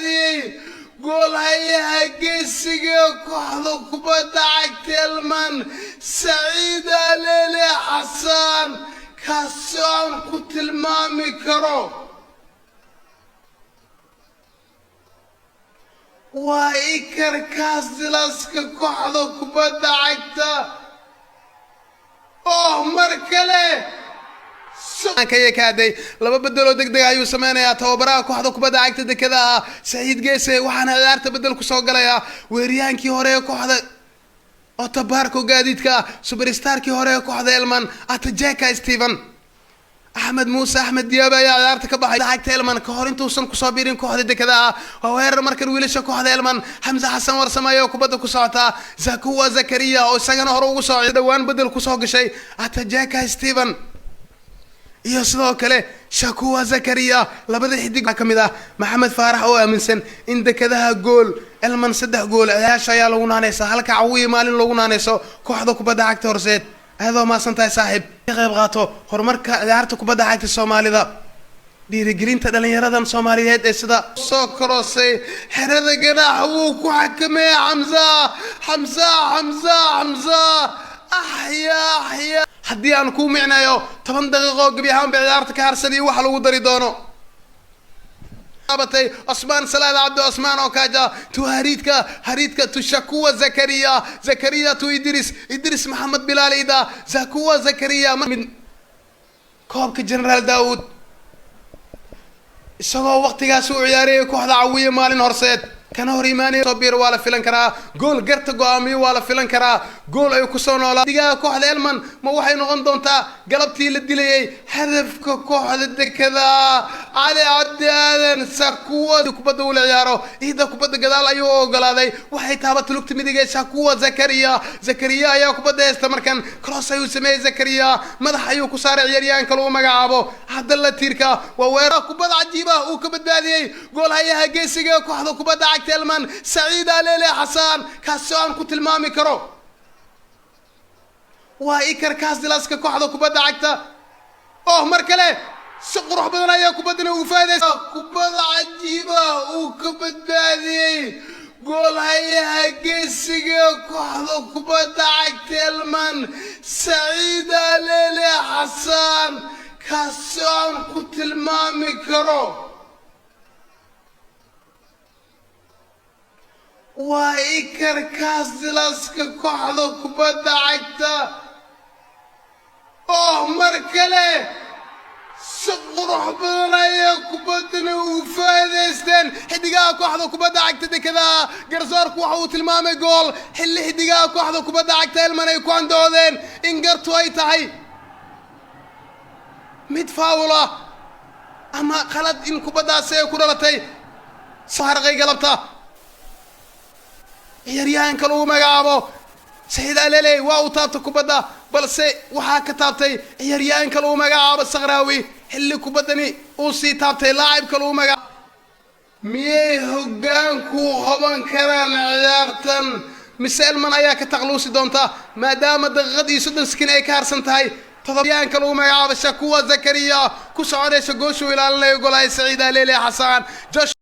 Badbaadiyey goolhayaha geesiga kooxda kubadda cagta Elman, Saciid Aleele Xasaan, kaasi aan ku tilmaami karo waa Iker Casillaska kooxda kubadda cagta. Oh, mar kale kaaday laba bedeloo degdeg ayuu sameynayaa tababaraha kooxda kubadda cagta Dekada ah, Saciid Geese, waxaana ciyaarta bedel kusoo galayaa weeriyaankii hore ee kooxda Otabarko gaadiidka, superstarkii hore ee kooxda Elman, Atajeka Stephen. Axmed Muuse Axmed Diyaaba ayaa ciyaarta ka baxay cagta Elman ka hor intuusan kusoo biirin kooxda Dekada ah. Waa weerar markan wiilasha kooxda Elman. Xamse Xasan Warsame ayaa kubadda ku socotaa, Zakuwa Zakariya oo isagana hore ugu soo dhowaan bedel kusoo gashay Atajeka Stephen iyo sidoo kale Shakuwa Zakariya, labada xidig ka mid ah. Maxamed Faarax oo aaminsan in Dekadaha gool Elman 3 gool ciyaasha ayaa lagu naaneysaa, halka Cawiyi Maalin lagu naaneyso kooxda kubadda cagta Horseed. Aadoo mahadsan tahay saaxiib, ka qayb qaato horumarka ciyaarta kubadda cagta Soomaalida, dhiirigelinta dhalinyaradan Soomaaliyeed ee sida soo korosay. Xerada ganaax wuu ku xakameeyey Xamza, Xamza, Xamza, Xamza! Axya, axya! Haddii aan kuu micnayo 10 daqiiqo gebi ahaanba ciyaarta ka harsan iyo waxa lagu dari doono, batay Osmaan Salaad Cabdi Osmaan oo kaaja to Hariidka, Hariidka to Shakuwa Zakariya, Zakariya to Idris, Idris Maxamed Bilaal Ida, Zakuwa Zakariya. Mid koobka Generaal Daawud isagoo waqtigaasi u ciyaarayay kooxda Cawiye Maalin Horseed kana hor imaanaya soo biir, waa la filan karaa gool garta go-aamiyo, waa la filan karaa gool ay kusoo noolaa digaha kooxda Elman. Ma waxay noqon doontaa galabtii la dilayay hadafka kooxda Dekada? Cali Cabdi Aadan Sakuwa kubadda ula ciyaaro Iida, kubadda gadaal ayuu ogolaaday, waxay taabatay lugta midigee Shakuwa Zakariya. Zakariya ayaa kubadda haysta markan, cross ayuu sameeyey Zakariya, madax ayuu ku saaray ciyaaryahanka lagu magacaabo Cabdalla Tiirka. Waa weerar kubadda cajiib ah uu ka badbaadiyey goolhayaha geesiga kooxda kubadda cagta Elman, Saciid Aleele Xasaan, kaasi oo aan ku tilmaami karo waa Iker Casillaska kooxda kubadda cagta. Oh, mar kale si qurux badan ayaa kubaddana ugu faa'idaysa, kubadda cajiiba uu ka badbaadiyey goolhayaha geesiga kooxda kubadda cagta Elman, Saciid Aleele Xasaan, kaasi oo aan ku tilmaami karo waa Iker Casillaska kooxda kubadda cagta. Oh, mar kale si qurux badan ayaa kubaddana ugu faa'iidaysteen xidigaha kooxda kubadda cagta Dekada. Garsoorku waxa uu tilmaamay gool, xilli xidigaha kooxda kubadda cagta Elman ay ku andacoodeen in gartu ay tahay mid faawul ah ama khalad in kubaddaasi ay ku dhalatay. Soo harqay galabta ciyaaryahanka lagu magacaabo Saciid Alele, waa uu taabtay kubadda, balse waxaa ka taabtay ciyaaryahanka lagu magacaabo Sakraawi, xilli kubaddani uu sii taabtay laacibka lagu magacaabo. Miyay hoggaanku qaban karaan ciyaartan, mise Elman ayaa ka takluusi doonta, maadaama daqiiqad iyo 30 sakin ay ka harsan tahay? Todobayaanka lagu magacaabo Shakuwa Zakariya ku soconaysa gooshuu ilaalinayo golahay Saciid Alele Xasaan Josh.